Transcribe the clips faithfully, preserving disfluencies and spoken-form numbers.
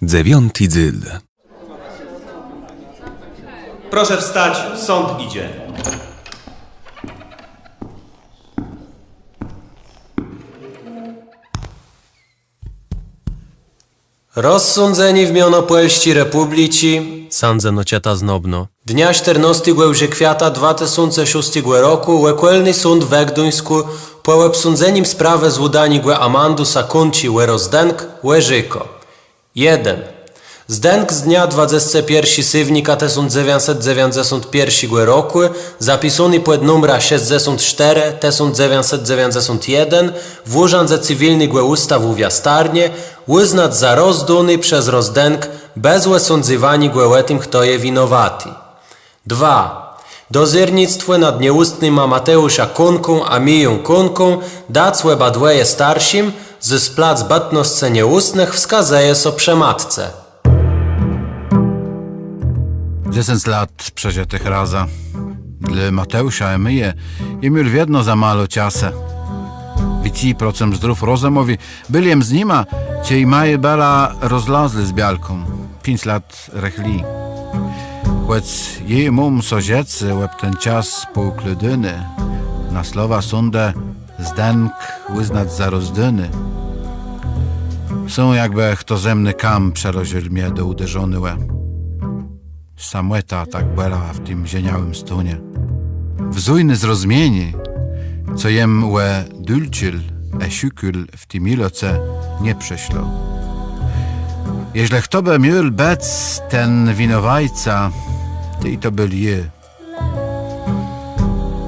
Dziewiąty dzél. Proszę wstać, sąd idzie. Rozsądzenié w miono Pòlsczi Repùbliczi, sãdzënô czëta znobno. Dnia sztërnôstégò łżëkwiata dwa tësące szóstégò rokù Òkòlny Sąd we Gduńskù pò òbsądzenim sprawë z ùdanégò Amandusa Kónczi ò rozdënk òrzekô. Jeden. Zdënk z dnia dwadzestégò pierszégò séwnika tësąc dzewiãcset dzewiãcdzesąt pierszégò rokù, zapisóny pòd numrã szescdzesąt sztërë tësąc dzewiãcset dzewiãcdzesąt jeden w Ùrzãdze Cywilnégò Ùstawù w Jastarnie, ùznac za rozdóny przez rozdënk bez òsądzywaniégò ò tim, chto je winowati. Dwa. Dozérnictwò nad nieùstnyma Mateùszã Kónką a Miją Kónką dac òbadwòje starszim, zôs plac bëtnoscë nieùstnëch wskazëje sã prze matce. Dzesãc lat przeżëtëch razã. Dlô Mateùsza i Mije jem miôł wiedno za mało czasu. Wicy procëm zdrów rozëmòwi, béł jem z nima, czej Maja bëła rozlazłô z białką. Piãc lat rëchli. Chòc jô móm so żëcé òb ten czas pòùkłôdóné, na słowa sądu zdënk ùznac za rozdóny. Sã jakbë chto zëmny kam przëłożił mie do ùderzonégò. Samòta tak bòlała w tim żeniałim stónie. Wzójné zrozmienié, co jem òdôłcził ë szukôł w ti miłoce, nie przëszło. Jeżlë chto bë miôł bëc ten winowajca, tej to béł jô.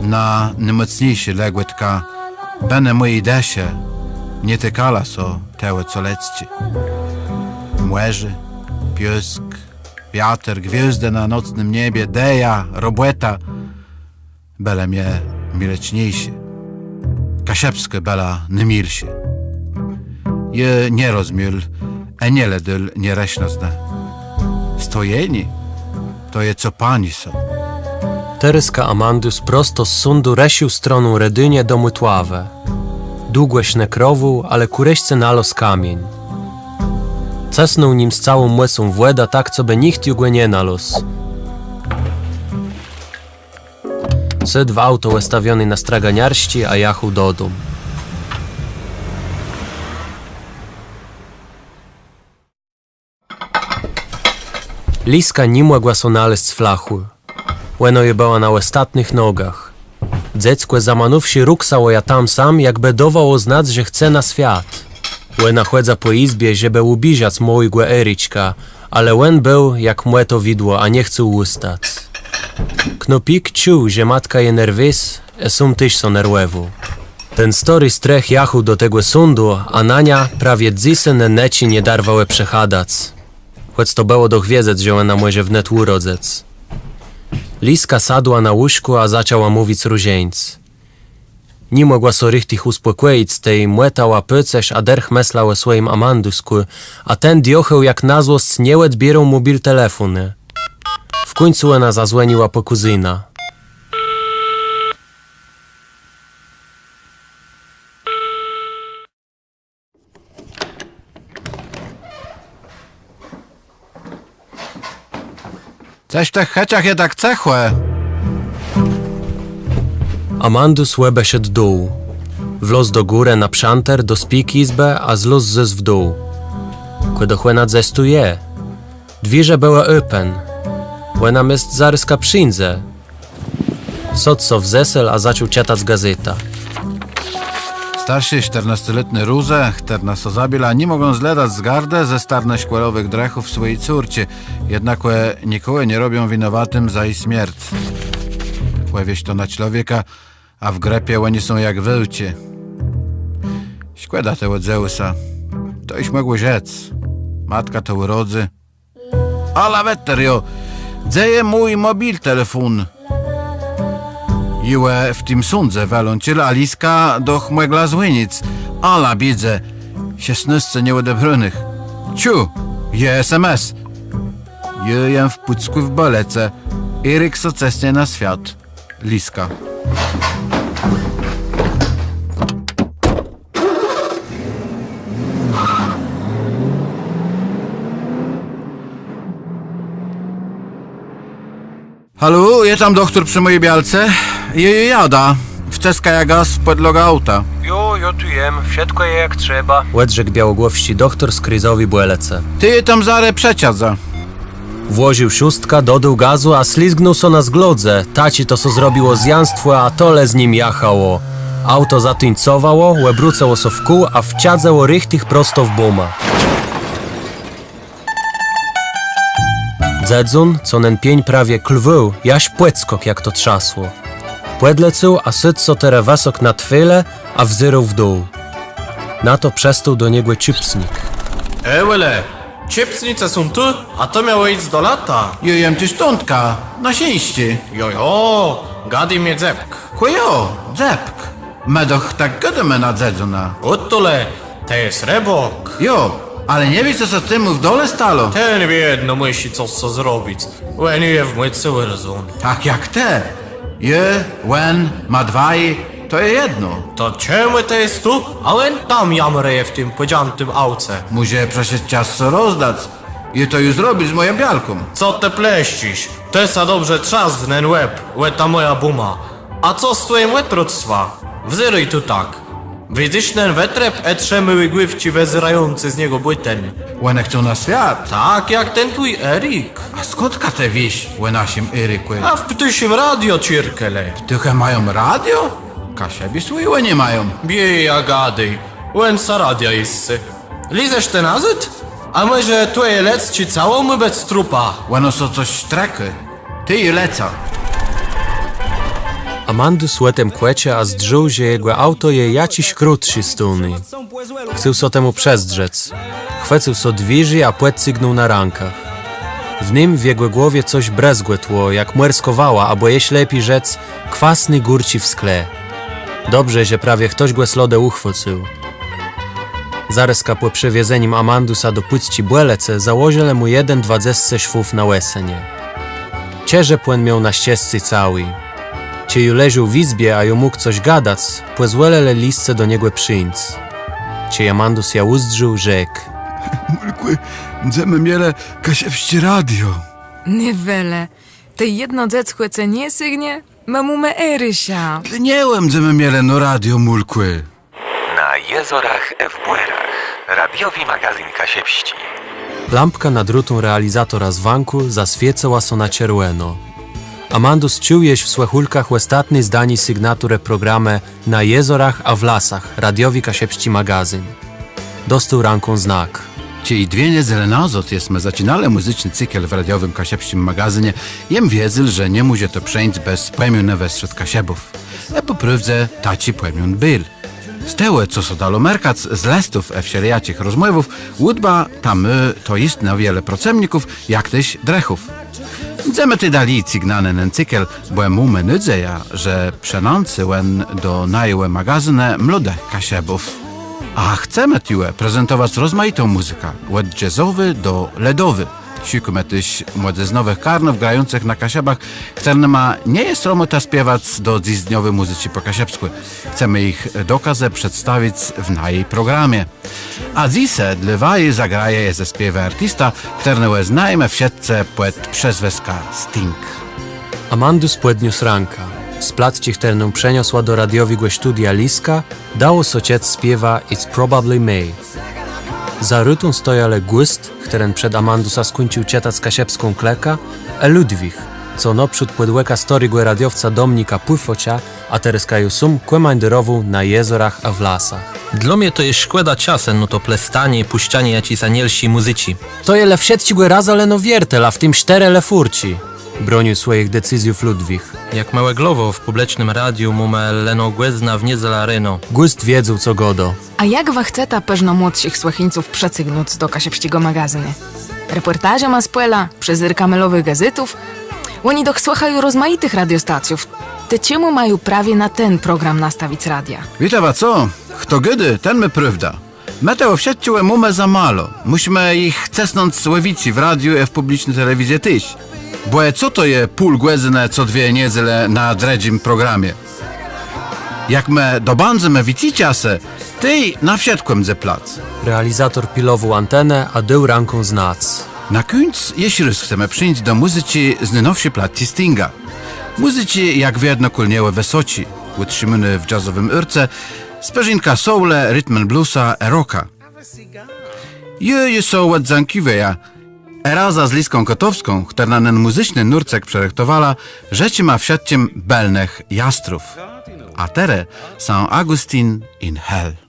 Na nômòcniészą lëgòtkã bënë mòji dëszë nie tikała sã tegò, co lëdzczé. Mòrze, piôsk, wiater, gwiôzdë na nocnym niebie, ideja, robòta bëłë mie mileczniészé. Kaszëbskô bëła nômilszô. Jô nie rozmiôł ë nie lëdôł nierësznotnégò. Stojenié to je copanié sã. Terôzka Amandus prosto z sądu rësził stroną Redënie do Mòtławë. Długò sznëkrowôł, ale kù reszce nalôzł kamiéń. Cësnął nim z całą mòcą w wòdã tak, cobë nicht ju gò nie nalôzł. Sôdł w auto òstawioné na Straganiarsczi a jachôł dodóm. Liska ni mògła so nalezc flachù. Òna ju bëła na òstatnëch nogach. Dzeckò zamanówszë rëksało jã tam-sam, jakbë dôwało znac, że chce na swiat. Òna chòdza pò jizbie, żebë ùbiżac môłégò Ericzka, ale òn béł jak mòtowidło, a nie chcôł ùstac. Knôpik czuł, że matka je nerwés, ë sóm téż sã nerwòwôł. Ten stôri strëch jachôł do tegò sądu, a Nania prawie dzysô ne nëczi nie darwałë przechadac. Chòc to bëło doch wiedzec, że òna mòże wnet ùrodzëc. Liska sadła na łóżkù, a zaczãła mówic różeńc. Ni mògła so richtich ùspòkòjic, tej mòtała pôcérz a dërch mëslała ò swòjim Amanduskù, a ten diôcheł jak na złosc nie òdbiérôł mòbiltelefónu. W kùńcu òna zazwòniła pò kùzëna. Cëż w tëch chëczach je tak cëchò? Amandus òbeszedł dół. Wlôzł do górë na przãter do spikjizbë, a zlôzł zôs w dół. Kò doch òna dzes tu je. Dwiérze bëłë òpen. Òna mést zarôzka przińdze. Sôdł so w zesel, a zaczął czëtac gazétã. Starszô sztërnôscelatnô Róza, chtërna sã zabiła, ni mògą zlëdac zgardë ze starnë szkòłowëch drëchów swòji córczi, jednakò nikògò nie robią winowatim za ji smierc. Pòwiész to na człowieka, a w grëpie òni są jak wilcë. Szkòda tegò dzéwùsa. To jesz mògło rzec. Matka to ùrodzy. Ala wetteriô, dze je mój mòbiltelefón? Jô gò w tim sądze wëłącził, a Liska doch mògła zwònic. Ala biédze, szesnôsce nieòdebrónëch. Czëj, je S M S. Jô jem w Pùckù w bòlëcë. Erik sã cësnie na swiat. Liska. Halo, je tam dochtór przë mòji białce? Jô, jô jadã. Wcëskajã gaz w pòdłogã auta. Jo, jô tu jem, wszëtkò je jak trzeba. Òdrzekł białogłowsczi dochtór z krézowi bòlëcë. Të jô tam zarô przëczadzã. Włożił szóstkã, dodôł gazu, a slizgnął sã na zglodze. Taczé to sã zrobiło zjãstwò, a to le z nim jachało. Auto zatuńcowało, òbrócëło sã wkół, a wczadzëło richtich prosto w bómã. Dzëdzón, co nen pień prawie klwôł, jaż pòdskòkł, jak to trzasło. Pòdlecôł, a sôdł so terô wësok na twele, a wzérôł w dół. Na to przëstôł do niegò czipsnik. E, Wele, czipsnicë są tu, a to miało jic do lata. Jô jem tu stądka, na szczescé. Jo, jo, gadôj mie dzëpk. Kò jo, dzëpk. Më doch tak gôdómë na dzëdzóna. Òto le, të jes rëbôk. Jo, ale nie wiész, co sã temù w dole stało? Ten wiedno mùszi cos so zrobic. Òn ju je w mòcë Warzone. Tak jak të. Jô, òn, ma dwaji, to je jedno. To czemù të jes tu, a òn tam jamrëje w tim pòdżãtim auce? Mùszi przecã czas so rozdac. Jô to ju zrobił z mòją białką. Co të pleszczisz? Të sã dobrze trzasł w nen łeb, ò ta mòja bóma. A co z twòjim òtroctwã? Wzérôj tu tak. Widzysz nen wëtrëp, e trzë môłé główczi wëzérającé z niegò bùten? Òne chcą na swiat. Tak jak ten twój Erik. A skądka të wiész ò naszim Erikù? A w ptôszim radio czirkelë. Ptôchë mają radio? Kaszëbi swòjégò ni mają. Biôj, a gadôj. Òn sã radia jiscy. Lezesz të nazôd? A mòże twòje lëdzczé cało mô bëc trupã? Òno so cos sztrëkô. Tej lecã. Amandus òtemkł òczë a zdrzôł, że jegò auto je jaczis krótszé z tóny. Chcôł so temù przezdrzec. Chwëcył so dwiérzi a pòdcygnął na rãkach. W nym, w jegò głowie cos brëzgòtło, jak mòrskô wała, abò jesz lepi rzec, kwasné górczi w skle. Dobrze, że prawie chtos gò slôdë ùchwôcył. Zarôzka pò przewiezenim Amandusa do pùcczi bòlëcë założëlë mù jeden dwadzesce szwów na łësënie. Czerzep òn miôł na szczescé całé. Czej ju leżôł w jizbie a ju mógł cos gadac, pòzwòlëlë Lisce do niegò przińc. Czej Amandus jã ùzdrzôł, rzekł: Mùlkù, mdzemë mielë kaszëbsczé radio. Nié, Wele, tej jedno dzeckò cë nie sygnie? Më mómë Erika. Dlô niegò mdzemë mielë no radio, mùlkù. Na jezorach i w mòrach. Radiowi magazyn kaszëbsczi. Lampka nad rutą realizatora zwãkù zaswiécëła sã na czerwòno. Amandus czuł jesz w słëchùlkach òstatné zdanié sygnaturë programë Na jezorach a w lasach, radiowi kaszëbsczi magazyn. Dostôł rãką znak. Czej dwie niedzele nazôd jesmë zaczinelë mùzyczny cykel w radiowim kaszëbsczim magazynie, jem wiedzôł, że ni mòże to przeńc bez pòmiónu westrzód Kaszëbów. E pò prôwdze taczi pòmión béł. Z tegò, co sã dało merkac z lëstów e wszelejaczich rozmòwów, ùdba ta mô to jistno wiele procëmników, jak téż drëchów. Mdzemë tej dali cygnãlë nen cykel, bò mómë nôdzejã, że przënãcy òn do najégò magazynu młodëch Kaszëbów. A chcemë tuwò prezentowac rozmajitą mùzykã, òd jazzowi do lëdowi. Szukómë téż młodzëznowëch karnów grającëch na Kaszëbach, chtërnyma nie je sromòta spiewac do dzysdniowi mùzyczi pò kaszëbskù. Chcemë jich dokôzë przedstawic w naji programie. A dzysô dlô waji zagraje i zaspiéwô artista, chtërnégò znajemë wszëtcë pòd przezwëskã Sting. Amandus pòdniósł rãkã. Z placzi, chtërną przëniosła do radiowégò studia Liska, dało sã czëc spiéwã It's Probably Me. Za rutą stojelë Gùst, chtëren przed Amandusã skùńcził czëtac Kaszëbską Klëkã, e Ludwich, co nôprzód pòd òkã stôrégò radiowca Dominika Pùfôcza, a terôzka ju sóm kòmańdérowôł na jezorach a w lasach. Dlô mie to je szkòda czasu, no to plestanié, pùszczanié jaczis anielsczi mùzyczi. To je le wszëtczégò razã leno wiertel, a w tim sztërë le fùrczi. Bronił swòjich decyzjów Ludwich. Jak môłé głowie, w pùblicznym radiu mómë leno gòdzënã w niedzelã reno. Gùst wiedzôł, co gôdô. A jak wa chceta përznã młodszich słëchińców przëcygnąc do kaszëbsczégò magazynu? Repòrtażama z pòla, przezérkã môlowëch gazétów? Òni doch słëchają rozmajitëch radiostacjów. Tej czemù mają prawie na ten program nastawic radia? Wiéta wa co? Chto gôdô, ten mô prôwdã. Më tegò wszëtczégò mómë za mało. Mùszimë jich cësnąc ò wicy w radiu i w pùbliczny telewizje téż. Bò co to je pół gòdzënë co dwie niedzele na drëdżim programie? Jak më dobãdzemë wicy czasu, tej na wszëtkò mdze plac. Realizator pilowôł antenã, a dôł rãką znac. Na kùńc jesz rôz chcemë przińc do mùzyczi z nônowszi platczi Stinga. Mùzyczi jak wiedno kòl niegò wësoczi, ùtrzimóny w jazzowim ôrce, z përzinkã soula, rhythm and bluesa ë rocka. Jô ju so òdzãkiwôł, a razã z Liską Kòtowską, chtërna nen mùzyczny nórcëk przërëchtowała, żëczimë wszëtczim bëlnëch Jastrów. A terô Saint Augustine in Hell.